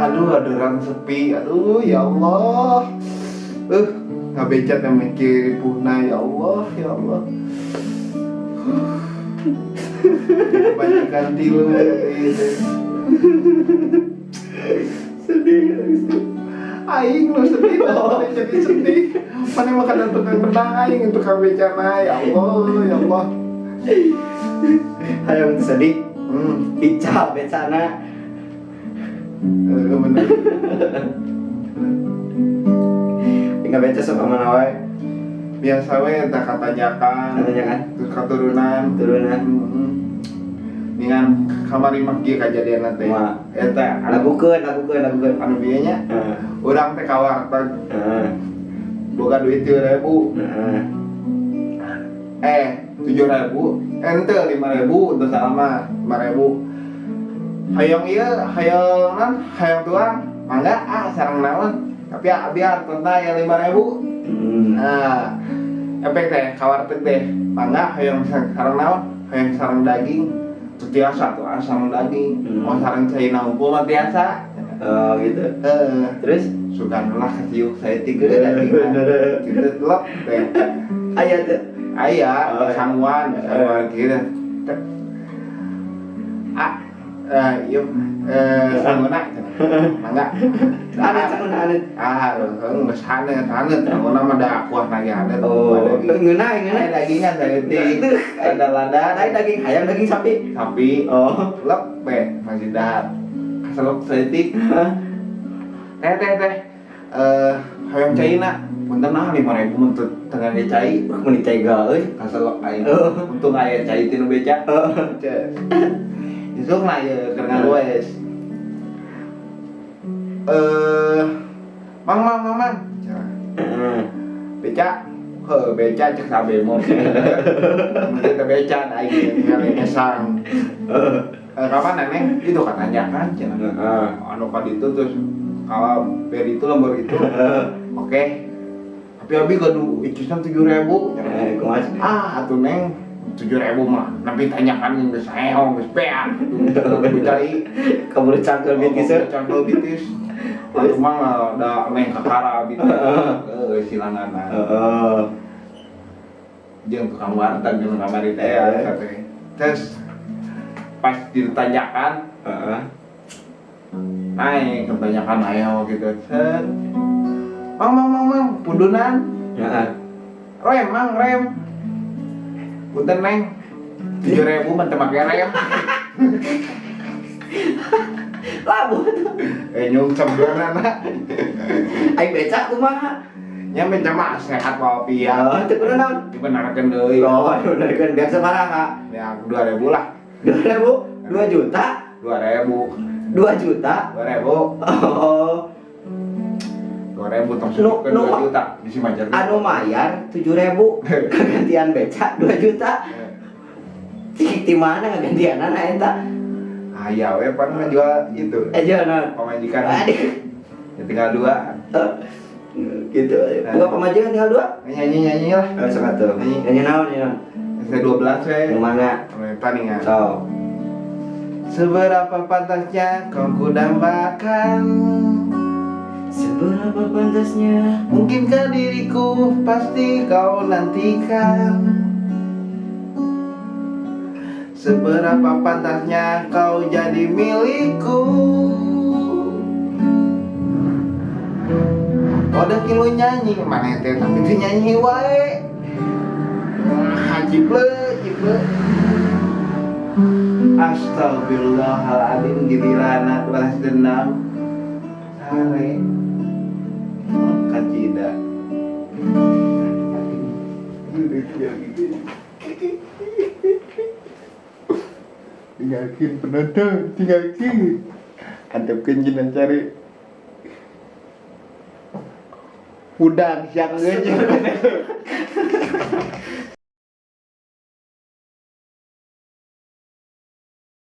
Aduh, aduran sepi. Aduh, ya Allah. Ngabeca teh mikir ripuhna, ya Allah, ya Allah. Kebanyakan tilu gitu. Sedih. Aing nu sedih, mana jadi sedih. Mana makanan tukang benang aing tukang becana, ya Allah, ya Allah. Hayang teu sedih. Ical becana. Eh, bener. Tinggal beca sok ka mana wae? Biasa we eta katanjakan. Katanjakan. Terus katurunan. Turunan. Dengan kamari mah kieu kajadian teh. Kumaha? Eta anu Lagukeun, lagukeun, lagukeun. Anu bieu nya. Urang teh ka warteg boga duit 7.000. Eh, 7.000, ente 5.000, teu salah mah 5.000. Hayang ieu, hayang nan, hayang tuang, mangga ah sareng naon. Tapi ah biar tentang ya 5.000. Nah, efek teh ka warteg teh, mangga hayang sareng naon? Hayang sareng daging. Teu tiasa tuh ah sareng daging. Oh, sareng caina unggul mah tiasa. Oh, gitu. Heeh. Terus? Sugan lah keciuk saeutik ge daging. Gitu telep teh. Aya teu? Aya. Oh, iya. Sanguan, sanguan gitu. Tek. Ah, eh, yuk, eh, sanguna, mangga. Haneut sanguna, haneut. Ah, geus haneut, haneut, sanguna mah da kuah lagi haneut. Oh, ngeunah, ngeunah. Aya dagingan saeutik, lada-lada. Ada daging ayam, daging sapi. Sapi. Oh. Lep teh, masih dahar. Kaselok saeutik. Teh, teh, teh. Eh, hayang caina. Punten ah 5.000 mun teu tengah ge cai. Mun tega euy. Kaselok aing. Oh. Untung aya cai tinu beca. Oh. Ces. Isuk na ieu keur ngagowes. Eh, mang mang mang mang. Cenah. Beca. Heuh, beca cek sabemo. Mun teh beca aing ningali ngesang. Eh, kapan Neneng? Itu katanya kan cenah. Anu ka ditu terus kalau ber itu lembur itu. Oke. Tapi abi gaduh icisan 7.000. Eh, kumaha? Ah, atuh Neng, 7.000 mah nepi tanyakan geus saeong geus beak gitu. Cai. Kaburu cangkel bitis. Oh, cangkel bitis. Atuh mah da neng kakara abi teh. Heuh, silanganna. Jeung tukang warteg jeung kamari teh ya teh. Terus pas ditanyakan naik kebanyakan ayo gitu. Set. Mang mang mang mang pundunan. Rem mang rem. Punten Neng. 7.000 mah teu make rem. Labuh tuh. Eh, nyungsep anak. Aing beca kumaha? Nya beca mah sehat walafiat. Oh, teu kudu naon? Dibenarkeun deui. Oh, dibenarkeun biar sabaraha? Ya 2.000 lah. 2.000? 2 juta? 2.000. 2 juta? 2.000. Oh. 2.000 tong Nu- susukeun nu- 2 juta bisi majar. Anu mayar 7.000, kagantian beca 2 juta. Di mana ngagantianana eta? Aya we pan ngajual itu. Eh, jual naon? Pamajikan. Aduh. Ya tinggal dua. Eh, gitu. Buka pamajikan tinggal dua. Nyanyi nyanyi lah. Eh, sok atuh. Nyanyi. Nyanyi naon, nyanyi naon? S12 we. Yang mana? Eta nih. Sok. Seberapa pantasnya kau kudambakan? Seberapa pantasnya? Mungkinkah diriku pasti kau nantikan? Seberapa pantasnya kau jadi milikku? Udah kilu nyanyi mana teh tapi teu nyanyi wae. Hajible, jible. Astagfirullahaladzim, giliran balas dendam. Sare. Kacida. Tinggalkin penonton, tinggalkin. Antepkeun jinan cari. Udang siang geus.